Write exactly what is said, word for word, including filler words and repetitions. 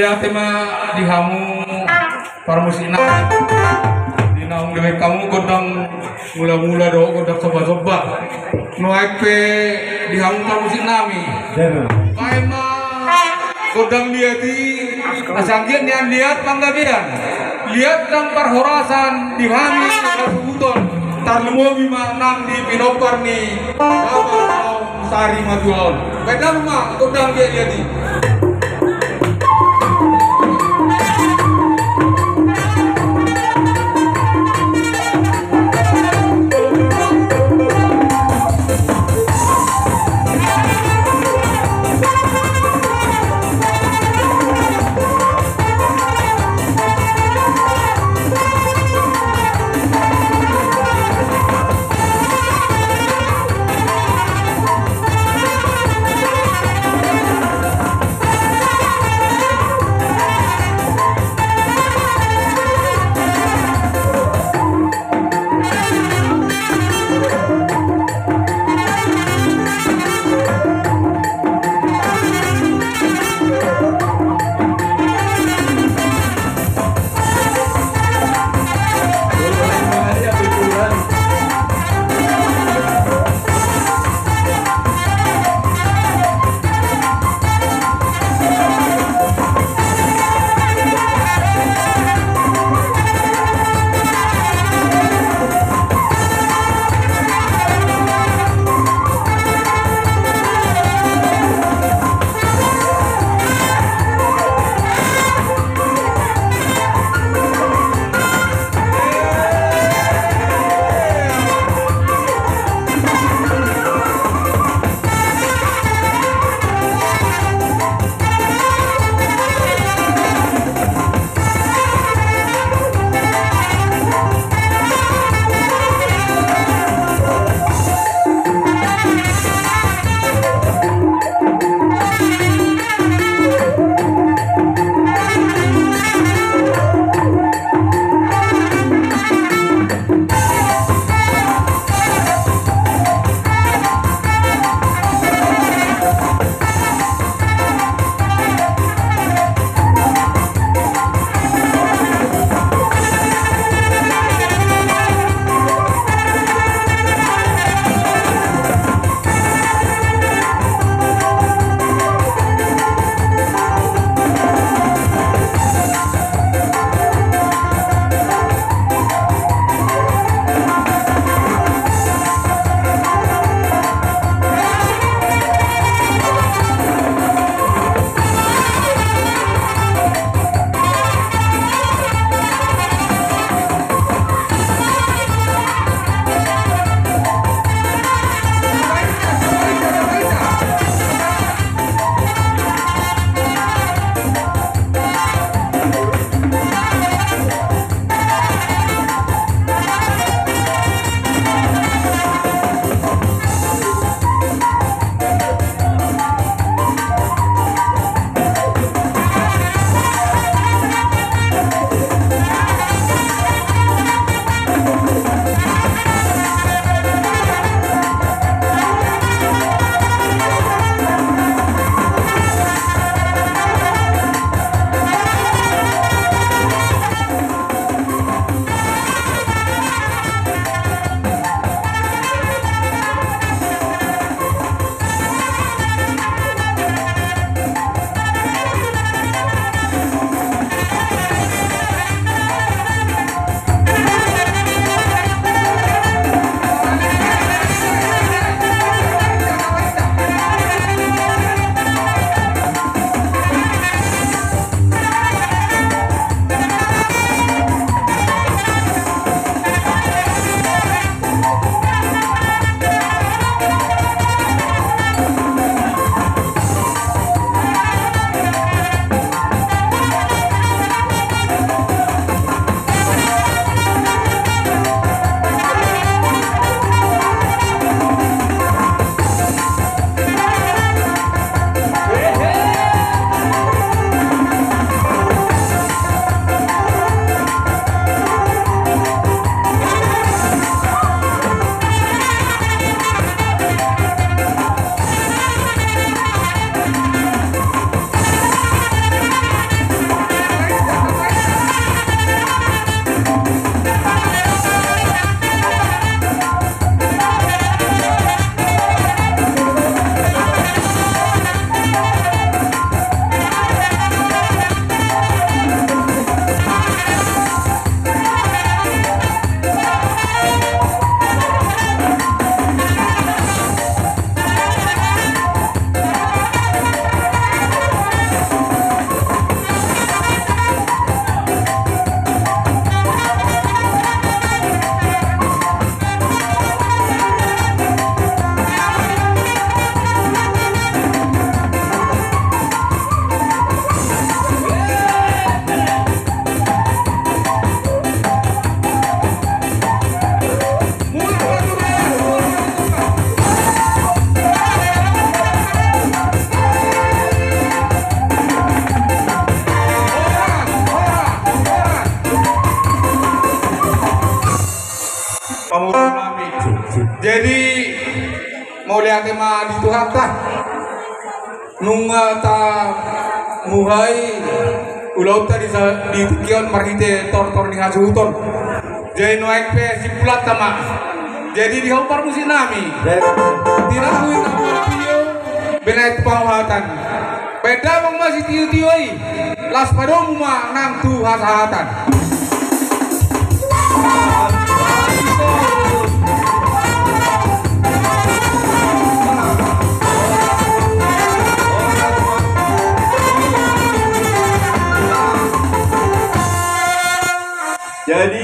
Mauliate ma di hamu parmusik nami. Di naung dibaen hamu gondang mula-mula dohot gondang somba-somba. Nuaeng pe di hamu parmusik nami. Baen ma gondang liat i, asa anggiat nian liat panggabean, liat nang parhorasan di hami hasuhuton, tarlumobi ma nang di pinompar ni Bapak Sari Matua on. Baen damang ma gondang liat-liat i. Ate ma di Tuhanta. Nunga tamuhai ulaonta di sa-, di tingki on marhite tortor ni hasuhuton. Jadi nuaeng pe simpulanta ma. Jadi di hau parmusik nami. Tinahu i na mangtio, binaen tu pangohatan. Baen damang ma sitiotio i. Las padomu ma nang tu hasahatan. Jadi